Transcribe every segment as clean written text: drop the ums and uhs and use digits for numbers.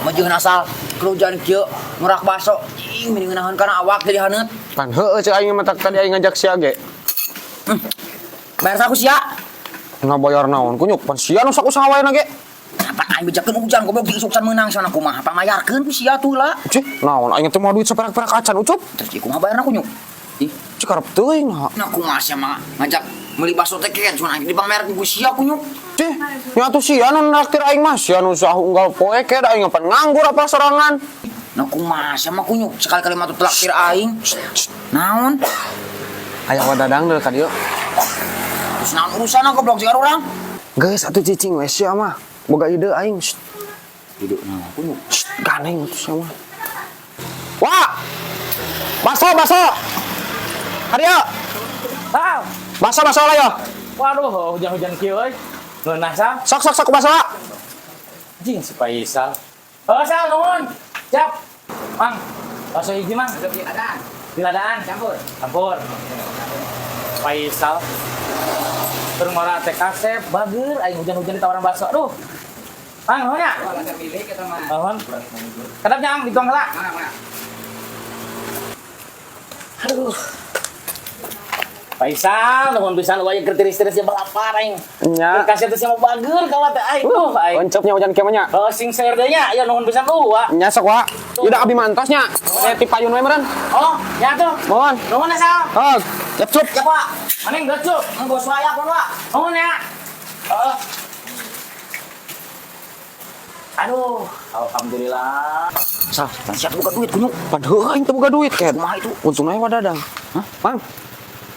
Majeun asal kerujan kieu ngurak baso. Ih, mending ngeunaheun kana awak jadi haneut. Pan heueuh cek aing mah tadi aing ngajak sia ge. Bayar saku sia. Ngabayar naon kunyuk pan sia nu saku saha wae na ge. Apa aing bejakeun hujan goblok di isuk can meunang sana kumaha pangmayarkeun ku sia tuh lah. Cih, naon aing teh moal duit saperak-perak acan Ucup. Terus ieu kumaha bayarna kunyuk? Ih, Cik karep teuing nah. nah kumaha sia mah ngajak meuli baso teh keun cuman aing dipangmayarkeun ku sia kunyuk. Cih, nya atuh sia nu naktir aing mah sia nu sahu unggal poe ke da aing pan nganggur apa sorangan. Nah kumaha sia mah kunyuk sekali-kali mah tuh traktir aing. Naon? Aya wadadang deui ka dieu. Terus naon urusanna goblok jeung urang? Geus atuh cicing we sia mah. Boga ide aing. Shh, Ide naon kunyuk? shh, ganeng atuh sia mah. Wah! Baso, baso. Hadieu. Sal. Baso, baso lah yo. Waduh, hujan-hujan kieu euy. Ngeunah Sal. Sok, sok, sok baso. Anjing si Faisal. Oh, Sal, nuhun. Siap. Mang, bakso hiji, Mang. Di ladaan. Campur. Campur. Faisal. Keur ngora teh kasep, bager aing hujan-hujan ditawaran bakso. Aduh. Mang, nuhun ya. Nuhun. Kedap nya, Ang, dituang heula. Aduh. Faisal, nuhun pisan euy keur tiris-tiris jeung balapar aing. Nya. Keur kasep teh sia bager kawat teh aing. Duh, aing. Oncepnya hujan kieu mah nya. Oh, sing sayur deui nya, ya nuhun pisan lu, wa. Nya sok wa. Ieu da abi mantos nya. Saya ti payun we meureun. Oh, ya tuh. Mohon. Nuhun ya, Sal. Oh, cep cup. Ya Pak, Maneh geus, Cuk. engko soaya pun Pak. Nuhun ya. Heeh. Aduh, alhamdulillah. Sal, siap buka duit kunyuk. Pan heueuh aing teu boga duit ket. Kumaha itu? Untung aya wadadang. Hah? Mang.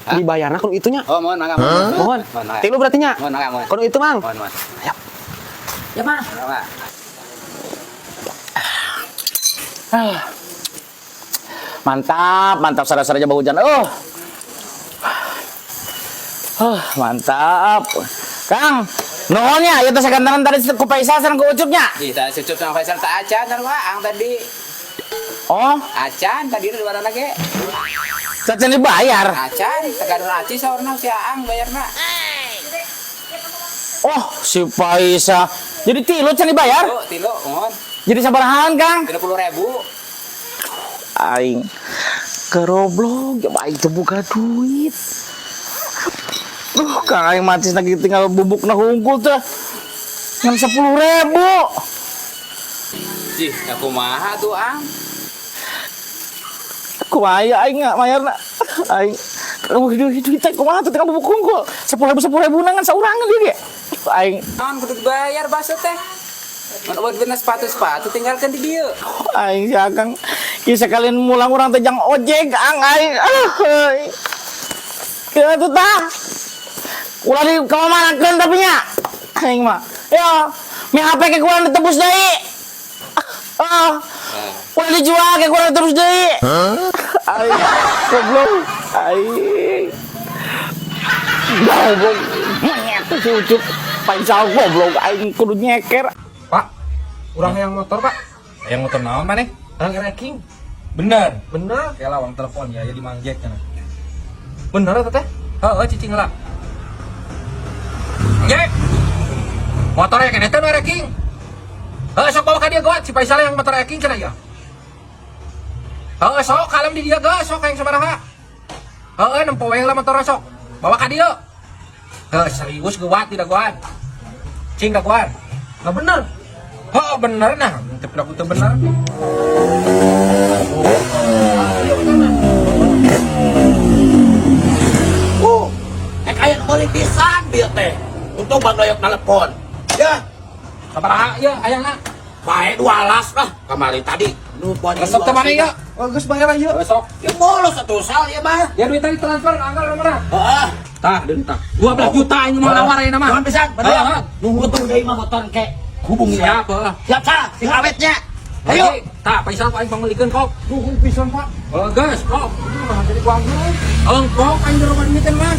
Dibayarna kudu itu nya. Oh, mohon mangga. Mohon. Mohon. Mohon, mangga. Tilu berarti nya. Mohon, mangga, mohon. Kudu itu, Mang. Mohon, mohon. Ya Mang. Mangga. Mantap, mantap sara-sara aja hujan. Oh. Oh, mantap. Kang, nuhun nya, ieu teh sagantenan tadi ku Faisal sareng ku Ucup nya. Ih, tak cucup sama Faisal tak acan kan Wak, ang tadi. Oh, Acan tadi di mana lagi? cacan dibayar. Acan, tegadon aci saurna si Aang bayarna. Oh, si Faisal. Jadi tilu can dibayar? Tilu, tilu, mohon. Jadi sabarahaan, Kang? 30.000. Aing keroblok, ya aing teu boga duit. Duh, Kang aing matis lagi tinggal bubukna hungkul teh. Ngan 10.000. Jih, ya kumaha tuh Ang? Kumaha ya aing nggak mayarna. Aing duh duit teh kumaha tuh tinggal bubuk hungkul. 10.000 10.000 ngan saurangan ieu ge. Aing Naon kudu dibayar bakso teh. Mun eueuh duitna sepatu-sepatu tinggalkan di dieu. Aing si Akang ieu sekalian mulang urang teh jang ojek ang aing. Ah, aing. Kieu tuh tah. Ulah di kamamanakeun tapi nya. Aing mah. Ya, mi HP ke kurang ditebus deui. Ah. Ulah dijual ke kurang ditebus deui. Aing goblok. Aing. Goblok. Monyet tuh si Ucup. Paisal goblok aing kudu nyeker. Pak, urang yang motor, Pak. Yang motor naon maneh? Orang ranking. Bener. Bener. Kayak lawang telepon ya, jadi Mang Jack cenah. Bener eta teh? Heeh, cicing heula. Jack. Motornya keneh teh nu ranking. Heeh, sok bawa ka dieu gawat si Faisal yang motor ranking cenah ieu. Heeh, sok kalem di dieu geus, sok hayang sabaraha. Heeh, nempo we lah motorna sok. Bawa ka dieu. Heeh, serius gawat tidak gawat. Cing dagoan. Nggak bener. Heeh, bener nah, teu piraku teu bener. Aya nu meuli pisan dieu teh. Untung Bang Doyok telepon. Ya, Sabaraha ieu ayangna? bae 12 lah kamari tadi. Nu poin Resep teh mana ieu? Oh, geus bayar ieu. Besok. Ya bolos atuh sal ieu mah. Ya duit tadi transfer anggar nomorna. Heeh. Tah, deui tah. 12 juta aing mau nawar ayeuna mah. Nuhun pisan, bener. Heeh. Nuhun tuh deui mah motor ke hubungi wae. Siap, heeh. Siap sal, sing awetnya. Ayo. Tah, Faisal ku aing pangmeulikeun kok. Nuhun pisan, Pak. Oh, geus, kok. Mah jadi gua anggur. Engkok aing di rumah duitan mah.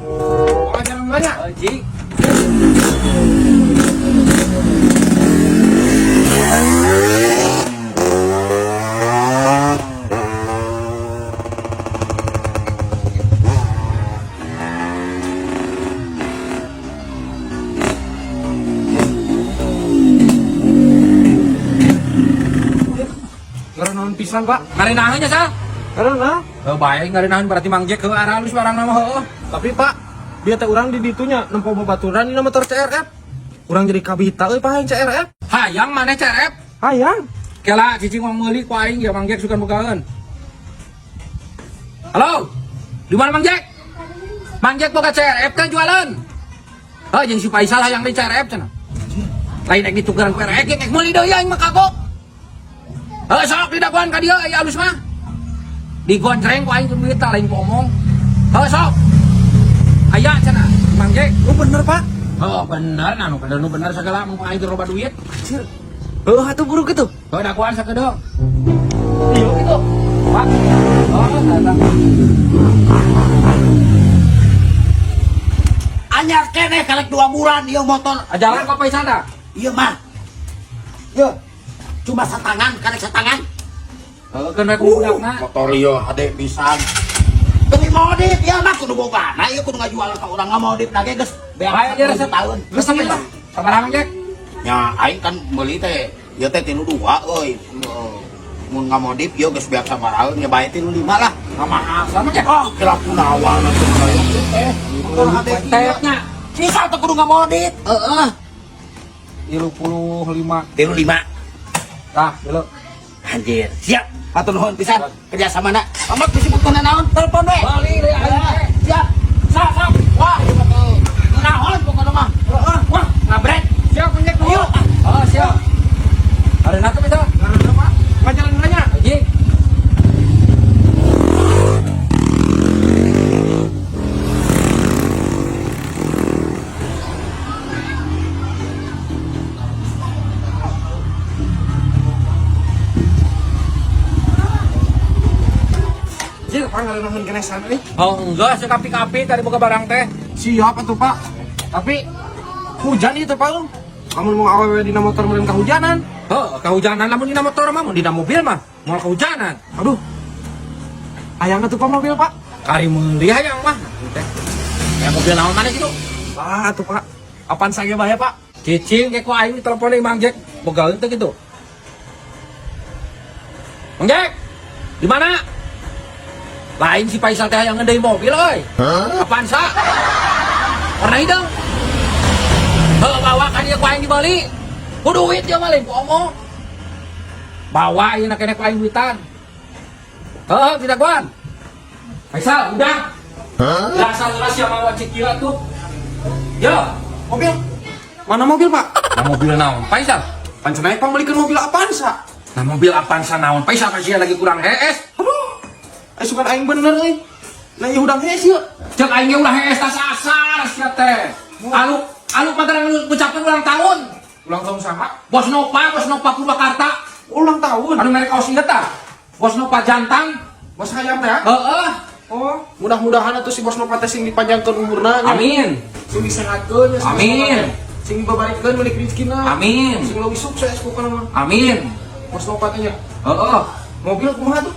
Oh, jangan banyak. Haji. nuhun pisan, Pak. Ngarenaheun nya, Sal? Karena Heuh, bae ngarenaheun berarti Mang Jack heuh aralus barang nama heuh. tapi Pak, dia teh urang di ditunya nempo babaturan dina motor CRF. Urang jadi kabita euy Pak hayang CRF. Hayang maneh CRF? Hayang. Kela cicing mau meuli ku aing ya Mang Jack sukan bogaeun. Halo. Di mana Mang Jack? Mang Jack boga CRF kan jualan. Heuh jeung si Faisal hayang di CRF cenah. Lain ek ditukeran ku RX ek meuli deui aing mah kagok. Heuh sok didagoan ka dieu aya alus mah. Digonjreng ku aing duit lain ku omong. Heuh sok. Aya cenah Mang Jack. Oh bener, Pak. Oh bener, nah nu bener nu bener segala mun aing loba duit. Anjir. Heuh atuh buru kitu. Heuh dagoan sakedeung. Iya kitu. Pak. Oh, datang. Anyar keneh karek 2 bulan ieu motor. Jalan kok Faisal dah. Ieu mah. Yeuh. Cuma satangan, karek satangan. Heuh, keun we ku budakna. Motor ieu hade pisan. Beli modif ieu mah kudu bogana ieu kudu ngajual ka urang ngamodif lagi geus beak Bae dia resep tahun. Geus sampe lah. Sabaraha Mang Jack? Ya aing kan meuli teh ieu teh 32 euy. Mun ngamodif ieu geus beak sabaraha nya bae 35 lah. Ngamahal sama Jack. Ah, kira kunawan atuh kayak teh. Motor hade Tepnya Sisa teh kudu ngamodif. Heeh. 35. 35. Tah, dulu. Anjir, siap. Hatur nuhun pisan kerja sama na. Amat bisi butuhna naon telepon we. Bali deui aing teh. Siap. Sok, sok. Wah, ieu mah naon pokona mah. Heeh, wah, ngabret. Siap Mang Jack nuhun. Oh, siap. Ada natu Faisal? Karena Pak, ngajalan nanya. Anjing. Anjir, Pak ngarenaheun keneh sana euy. Oh, enggak, sekapi-kapi tadi boga barang teh. Siap atuh, Pak. Tapi hujan ieu teh, Pak. Kamu mau awewe dina motor meureun kahujanan. Heuh, kahujanan lamun dina motor mah, mun dina mobil mah moal kahujanan. Aduh. Hayang atuh Pak mobil, Pak. Kari meuli hayang mah. Teh. Ya mobil naon mana kitu? Ah, atuh Pak. Apaan saya bae, Pak? Cicing ke ku aing ditelepon deui Mang Jack. Bogaeun teh kitu. Mang Jack. Di mana? Lain si Faisal teh hayang ngedeui mobil euy. Apaan sa? Warna hideung. Heuh, bawa ka dieu ku aing dibeli. Ku duit dia mah lain ku omong. Bawa ieu na keneh ku aing duitan. Heuh, tidak guan. Faisal, udah. Dasar lah siapa mau cikila tuh. Yo, Mobil. Mana mobil, Pak? nah mobil naon Faisal? Pancen naik Pak meulikeun mobil apaan sa? Nah mobil Avanza naon Faisal kasih lagi kurang hees. Aduh. Sukan aing bener euy. Nah, ieu hudang hees ieu. Cek aing ge ulah hees tas asar sia teh. Alu alu pantaran ngucapkeun ulang tahun. Ulang tahun saha? Bos Nova, Bos Nova Purwakarta. Ulang tahun. Anu merek kaos inget tah. Bos Nova jantang. Bos hayam teh. Heeh. Oh, mudah-mudahan atuh si Bos Nova teh sing dipanjangkeun umurna nya. Amin. Sing disehatkeun nya si Bos Amin. Nova teh. Sing dibabarikeun milik rezekina. Amin. Sing leuwih sukses pokona mah. Amin. Bos Nova teh nya. Heeh. Mobil kumaha tuh?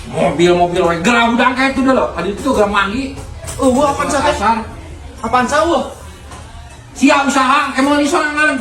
Mobil-mobil we gerah udang kayak itu dulu. Tadi itu gerah manggi. Eueuh Avanza teh. Asar. Avanza eueuh. Sia usaha emang sorangan.